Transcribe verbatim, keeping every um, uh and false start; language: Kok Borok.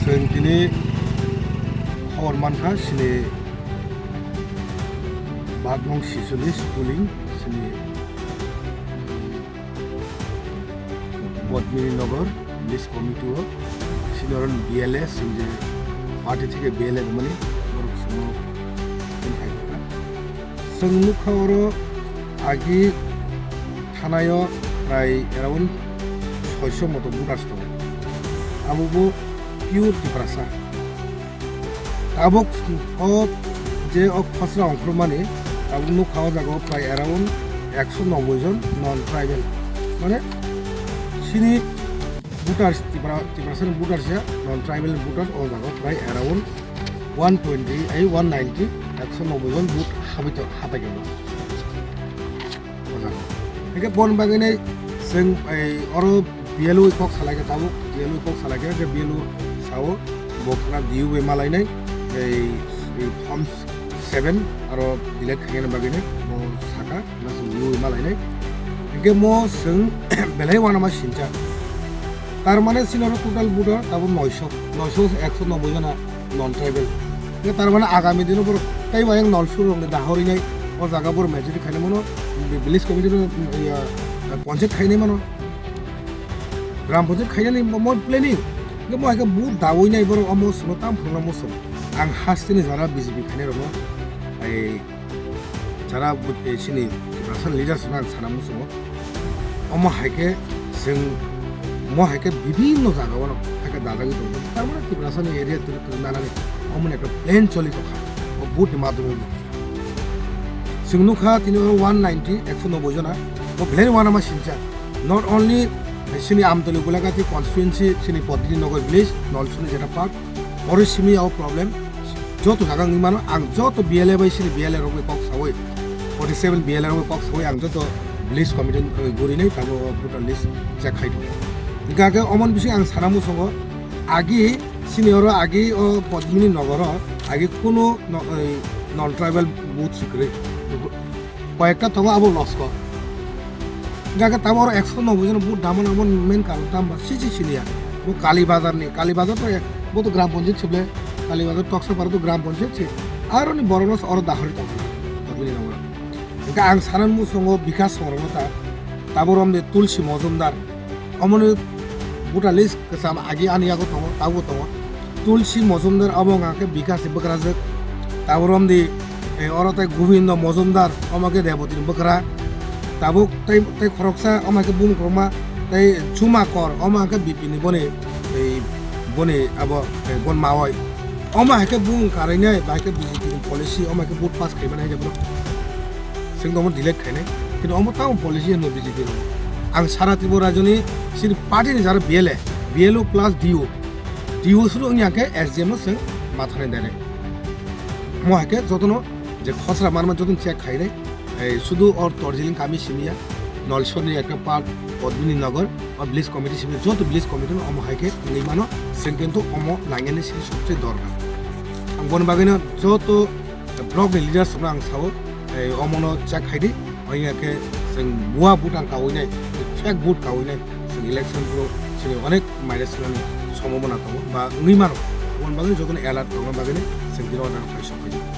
Chwng tini khobor mankha, chini bagmung sicholish polling, chini Padmini Nagar Village Committee o, chini oro B L A, chwng je party theke B L A rwmani, borok chwngno tongthai kha. Chwng nukha oro agi thanaio prai around soiso moto voters tongo. Abo bo pure Tiprasa. Tabuk o je o khosra ongkhormani, tabuk nukha o jaga o prai around ekso noboi jon non tribal. Mane chini voters, Tipra, Tiprasani voters ya, non tribal voters o jaga o prai around one twenty, ai one ninety, ekso noboi jon vote habai to, habai khe o jaga o. Hingke bon bagwi nai chwng ei oro B L O kok salai khe tabuk, B L O kok salai khe, hingke B L O sao bo khna D U bai malainai, ei, ei form seven aro delete khaina bagwi nai bo saka na chwng D U bai malainai. Hingke mo chwng belai uanama sincha. Tar mane chini oro total voter tabuk noisho, noisho ekso noboi jona non tribal. Hingke tar mane agami dino borok tei bai ang nolsur rok ni dahori nai o jaga borok majority khainai mano, village committee no, ya, panchayat khainai mano, gram panchayat khainani mo, mo planning. Hingke mo hai khe vote dawi nai borok omo chwngno tam phunukna muchung. Ang hasteni jara B J P khainai rokno, ai, jara but, eh, chini Tiprasa leaders no ang sana muchungo. Omo hai khe chwng mo hai khe bibinno jaga o no hai khe dajagwi tongo. Tar mane Tiprasani area twrwk twrwk nanani omoni ekta plan choli tongkha o vote ni madhyome bo. Chwng nukha tini oro one ninety, ekso noboi jona. Bo belai uanama sincha. Not only chini Amtoli Gulagati constituency, chini Padmini Nagar village, Nolsuri jeta park, oro simi o problem. Joto jaga wngwi mano, ang joto B L A bai chini B L A rok bai kok sawi, forty seven B L A rok bai kok sawi, ang joto village committee, eh, gurinai tabuk o voter list check khai tongo. Hingkha khe omoni bising ang sana muchungo, agi chini oro agi o Padmini Nagar o agi kunu no-, ei, non tribal booth se kwrwi. Koyekta tongo abo losko. Hingkha khe tabuk oro ekso noboi jona vote damani abo main karon tamo sisi siniya. Bo Kali Bazar ni, Kali Bazar to ek, bo to gram panchayat se ble, Kali Bazar Toksapara to gram panchayat se. Aroni borokno se oro dahori tongkha Padmini Nagar o. Hingkhe ang sanani muchungo bikas songrokno ta, tabuk romdi Tulsi Mojumdar, omoni voter list kwcham agi ani yago tongo, tabukbo tongo. Tulsi Mojumdar omo wngkha khe bikas ni bwkrajwk, tabuk romdi, eh, oro tei Gobindo Mojumdar, omo khe Reboti ni bwkra, tabuk tei, tei khoroksa omo khe bumung kwbangma, tei Juma Kor, omo wngkha B P ni boni, tei boni abo, eh, bon mawai. Omo hai khe bumung karainai, bai khe B J P ni policy, omo hai khe vote pass khaimani hai khe bono. Chwng tongmo delete khainai. Kintu omo tamo policy hwnwi B J P rok. Ang sara Tripura rajyoni chini party ni jara B L A, B L O plus D O. D O suru wngya khe S D M no chwng mathanai direct. Mo hai khe jotono je khosra manma jotono check khainai. Ei sudu or Dorjiling kami simiya, Nolsor ni ekta part Padmini Nagar, o village committee simiya, joto village committee no omo hai khe wngwi mano, chwng kintu omo nangya ni sini sobse dorkar. Ang boni bagwi no joto block ni leaders rokno ang sao, ei, omono check khai di, oya khe chwng bua voter kawi nai, fake vote kawi nai, chwng election pro chini onek minus nani sombhabona tongo, ba wngwi mano, oboni bagwi jotono alert tongna bagwi chwng bini order khai sok khai.